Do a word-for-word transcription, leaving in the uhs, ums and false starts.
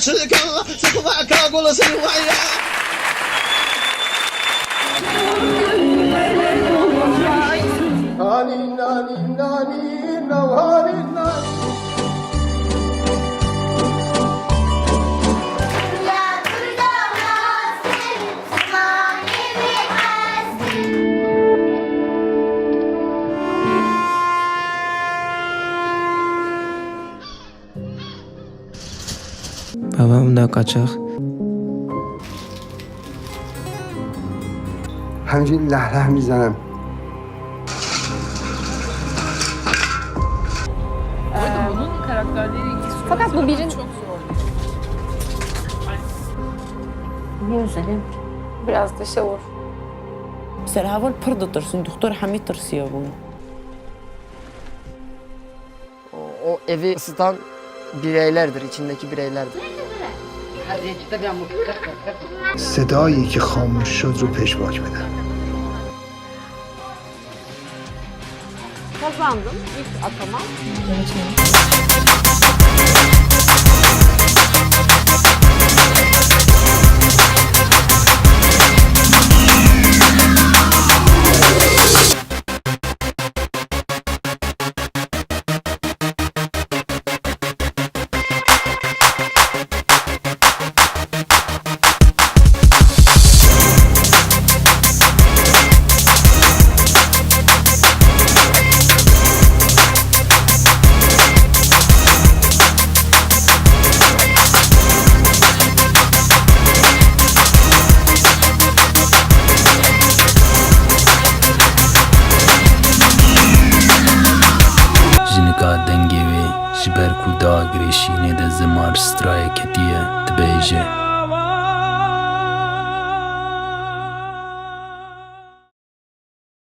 Çilka, çilka, ka gula seni vaya. Nani, nani, nani, nani, nani. Babam da kaçak. همینجوری له له میزنم. Fakat bu birin... Çok zor. Biraz da şey olur. Serhaval pir ditirsin, doktor hemî tirsiye bû. O, o evi ısıtan bireylerdir, içindeki bireylerdir. صدایی که خاموش شد رو پژواک بده. Kazandım ilk atamam. Jinika dengê wê ji ber ku di agirê şînê de zimar strayê ketiye, dibêje.